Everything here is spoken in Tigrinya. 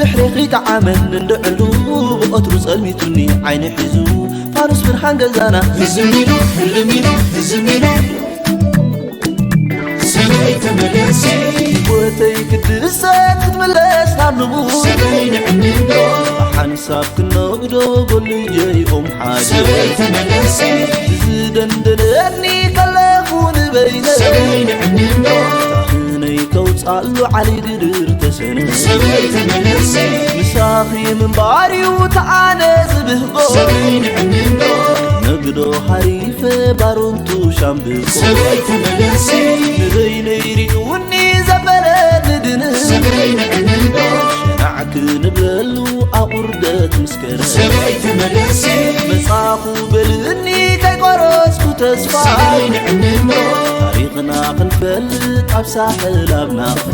ድሕሬኺ ጠዓመን እንድዕሉ ብቐትሩ ጸልሚቱኒ ዓይኒ ሒዙ ፋኑስ ብርሃን ገዛና ህዝም ኢሉ ህልም ኢሉ ህዝም ኢሉ ሰበይ ተመለሲ ህይወተይ ክድሰት ክትምለስ ናብ ንቡር ሰበይ ንዕንዶ ሓንሳብ ክነግዶ ጎልጀይኦም ሓደ ሰበይ ተመለሲ ዝደንደነኒ ከለኹ ንበይነ ሰበይ ንዕንዶ ካህነይ ከውፃሉ ዓሊ ድርር ተሰነ ሰበይ ተመለሲ ምሳኺ ምንባር እዩ ተኣነ ዝብህጎ ሰበይ ንዕንዶ ነግዶ ሃሪፈ ባሮንቱ ሻምብቆ ሰበይ ተመለሲ ንበይነይ ሪኡኒ ዘበለ ንድን ሰበይ ንዕንዶ ሸናዕ ክንብለሉ ኣቑርደት ምስከረ ሰበይ ተመለሲ መጻኹ በልኒ ከይቆረጽኩ ተስፋ ሰበይ ንዕንዶ ታሪኽና ክንፈልጥ ኣብ ሳሕል ኣብ ናቕፋ